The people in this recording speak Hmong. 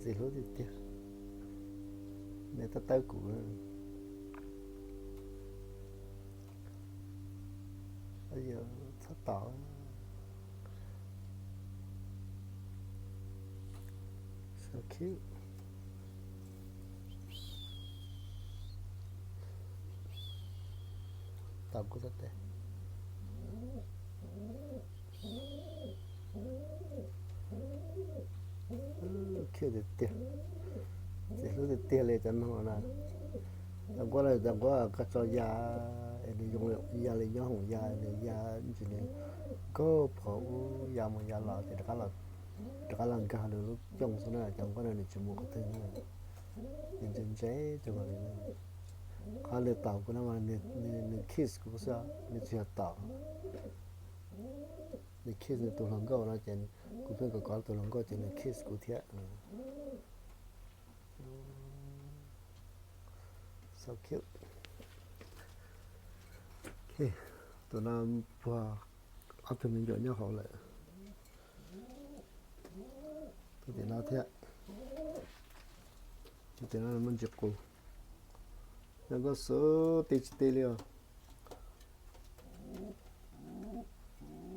Ntxim hlub tiag tiag. Nws tab tawb kuv. Txhob tom. So cute. Tom kuv tes. Cute tiag tiag. Ntxim hlub tiag tiag li cov noog na. Cov nquab no, cov nquab koj tso ya es nws zoo ya li nyob hoom ya, nws ya ntsis nws nkag phom ub ya mus ya los ces rov qab los nkag nws lub cooj xwb na. Cov nquab no nws tsis mus qhov twg na. Nws ntse ntse cuag li na. Qhov nws tom kuv no mas nws kiss kuv xwb, nws tsis yog tom. Nws kiss nws tus hluas nkauj no ces kuv pheej kov kov tus hluas nkauj ces nws kiss kuv thiab. So cute. Ok, tus no puag ob tug me nyuam nyob hauv lawm. Tus tim no thiab. Tus tim no muaj ntsis qus. Zoo nkauj xwb, ti tsis ti li os.